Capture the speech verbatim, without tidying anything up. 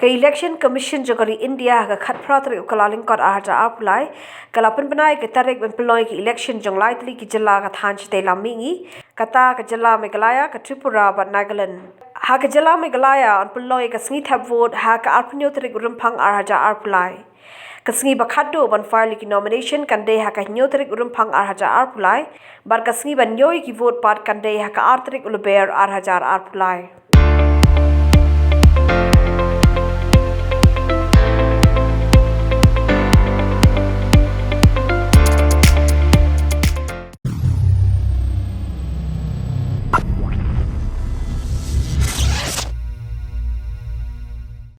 Ka Election Commission jong ka ri India ha ka khatphra tarik u Kyllalyngkot arhajar arphew lai ka la pynbna ia ki tarik ban pynlong ia ki elekshon jong lai tylli ki jylla ka thain shatei lam mihngi, kata ka jylla Meghalaya, ka Tripura bad Nagaland. Ha ka jylla Meghalaya yn pynlong ia ka sngi thep vote ha ka arphew hynñiew tarik u Rymphang arhajar arphew lai. Ka sngi ba khatduh ban file ia ki nomination kan dei ha ka hynñiew tarik u Rymphang arhajar arphew lai bad ka sngi ban ioh ia ki vote pat kan dei ha ka ar tarik u Lber arhajar arphew lai.